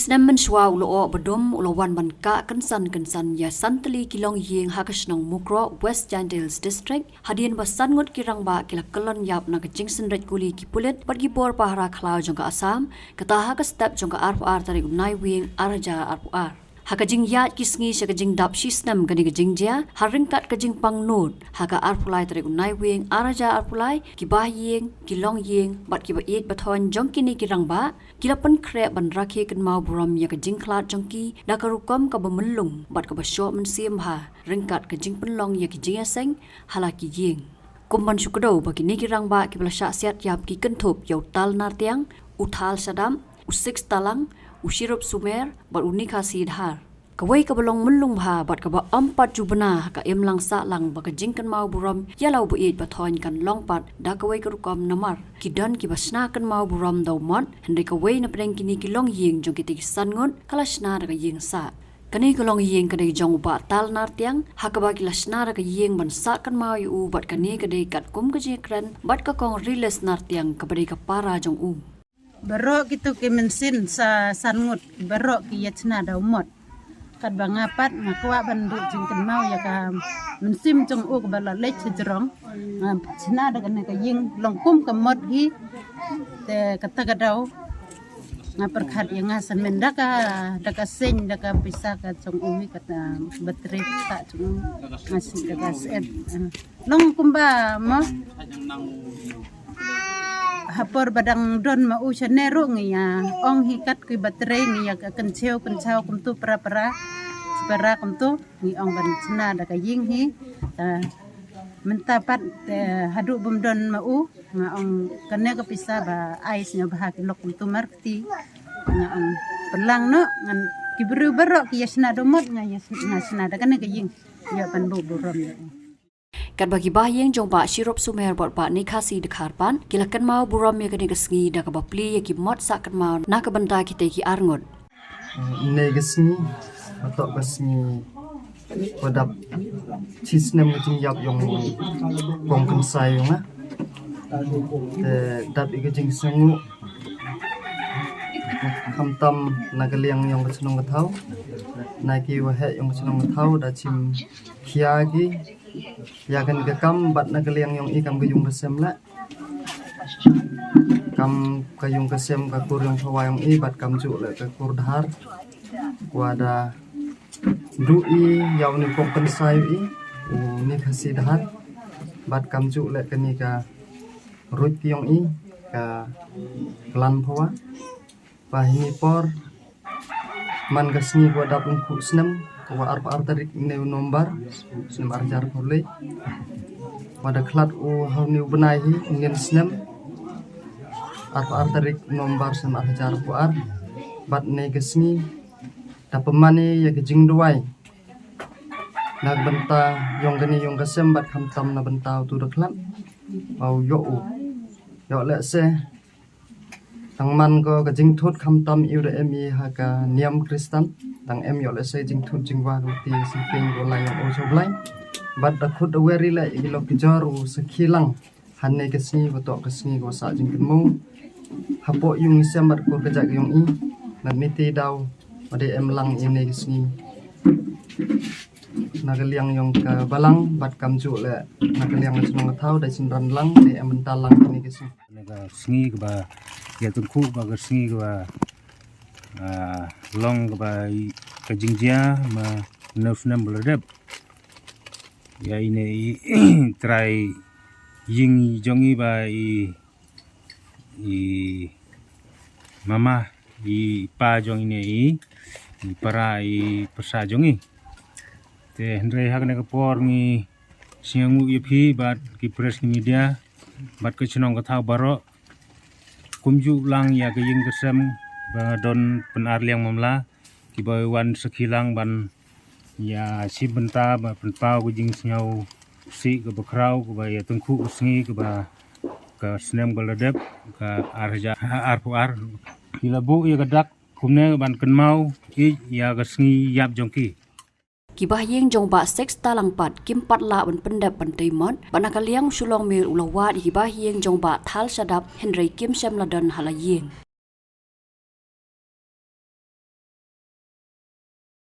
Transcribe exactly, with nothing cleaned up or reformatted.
Snem mynshuwa u lyoh badum u la wan ban kah kynsan kynsan ïa san tylli ki longïing ha ka shnong Mukroh, West Jaintia Hills District, hadien ba san ngut ki rangbah ki la kyllon ïap na ka jingsynreit kuli ki pulit bad ki bor pahara khlaw jong ka Assam, kata ha ka step jong ka arphew ar tarik u Naiwieng ar hajar arphew ar. Ha ka jingïaid ki sngi sha ka jingdap shi snem kane ka jingjia, ha ryngkat ka jingpang nud, ha ka arphew lai tarik u Naiwieng ar hajar arphew lai, ki bahaïing, ki longïing bad ki ba ïeit ba thoiñ jong kine ki rangbah ki la pynkhreh ban rakhe kynmaw burom ïa ka jingkhlad jong ki da ka rukom kaba myllung bad kaba shoh mynsiem bha, ryngkat ka jingpynlong ïa ki jingïaseng ha la ki ïing. Kum ban shu kdew ba kine ki rangbah ki ba la shah siat ïap ki kynthup ïa u Tal Nartiang, u Thal Shadap, u Six Talang, u Shirup Sumer bad u Nikhasi Dhar. Kawei kaba long myllung bha bad kaba ym pat ju bna ha ka imlang sahlang ba ka jingkynmaw burom ïa la u ba ïeit ba thoiñ kan long pat da kawei ka rukom namar ki don ki ba shna kynmaw burom da u mot, hynrei kawei na pdeng kine ki longïing jong kita ki san ngut ka la shna da ka ïing sah. Kane ka longïing ka dei jong u Bah Tal Nartiang, ha kaba ki la shna da ka ïing ban sah kynmaw ïa u bad kane ka dei katkum ka jingkren bad ka Kong Riles Nartiang kaba dei ka para jong u. Baroh kito ki mynsiem sa san ngut, baroh ki ïa shna da u mot. Katba nga pat nga kwah ban duh jingkynmaw ïa ka mynsiem jong u kaba la leit sha jrong. Nga shna da kane ka ïing long kum ka mot hi. Te kata ka daw nga pyrkhat ïa nga sa men da ka, da ka seng, da ka pisa ka jong u hi, kata ba trei ka jong u, nga sih da ka sep. Long kumba mo. Ha por ba dang don ma u shane ruh ngi ïa ong hi kat ki ba trei ngi ïa ka kynchew kynchaw kumtu para para, para kumtu ngi ong ban shna da ka ïing hi. Ta mynta pat, eh, haduh bym don ma u nga ong kane ka pisa ba ai sñiaw bha ki lok kumtu markti. Nga ong pynlang noh ngan ki briew baroh ki ïa shna da u mot nga ïa shna, nga shna da kane ka ïing. Ïa ban buh burom ïa u. Katba ki bahaïing jong Bah Shirup Sumer bad Bah Nikhasi Dkhar pat ki la kynmaw burom ïa kane ka sngi da kaba plie ïa ki mot sah kynmaw na ka bynta kita ki arngut. Ine ka sngi, hato ka sngi ba dap shi snem ka jingïap jong Kong Kynsai jong nga. Te dap ïa ka jingsngewnguh khamtam na ka liang jong ka chnong ka thaw, na ki waheh jong ka chnong ka thaw da chim khia ki ïa kane ka kam bad na ka liang jong i kam ka yung ka sem la. Kam ka yung ka sem ka kur jong phawa jong i bad kam ju le ka kur dhar. Kwah da du i ïa u ni Kong Kynsai i u ni Khasi dhar. Bad kam ju le kane ka ruit ki jong i ka klan phawa. Ba hini por man ka sngi ka wa dap lyngkhuh snem, ka wa arphew ar tarik ne u November snem ar hajar arphew lai. Wa da khlad u ha une u bnai hi ngin snem, arphew ar tarik November snem ar hajar arphew ar. Bad ne ka sngi da pynmane ïa ka jingduwai na ka bynta yong kane yong ka sem bad khamtam na bynta utu da khlad. Wa u ïoh u ïoh lehse tang man ko ka jingthut khamtam i u da em i ha ka niam Khristan, tang em ïoh lehse jingthut jingwa ka ti sngewthuh ko lai yong u sha u Blai. Bad da khut da wer i leh i lok ki jor u sakhi lang. Hangne ka sngi ko toh ka sngi ko sah jingkynmaw hapoh yung i sem bad kur ka jak yong i. Nat miti daw wa da em lang ine ka sngi na ka liang yong ka balang bad kam ju le na ka liang ka chnong ka thaw da synran lang da em bynta lang ine ka sngi. Na ka sngi kaba ïa tyngkhuh ba ka sngi kaba, ah, long kaba i, ka jingjia ma neu snem ba la dep. Ïa ine i trai ïing jong i ba i, i mama i pa jong ine i, i para i pyrsa jong i. Te hynrei ha kane ka por ngi sngewnguh ïa phi bad ki press ki media bad ka chnong ka thaw baroh. Kumjuh lang ïa ka ïing ka sem ba don Pynarliang Mamla kiba wan sakhi lang ban ïa shim bynta ba pynpaw ka jingsngewsih kaba khraw kaba ïa tyngkhuh ka sngi kaba ka snem ka la dep ka ar hajar arphew ar. Ki la buh ïa ka dak kumne ban kynmaw ïa ka sngi ïap jong ki. Ki bahaïing jong Bah Six Talang pat kim pat lah ban pyndep ban tei mot, bad na ka liang u Shulong Mir u la wad ïa ki bahaïing jong Bah Thal Shadap hynrei kim shym la don ha la ïing.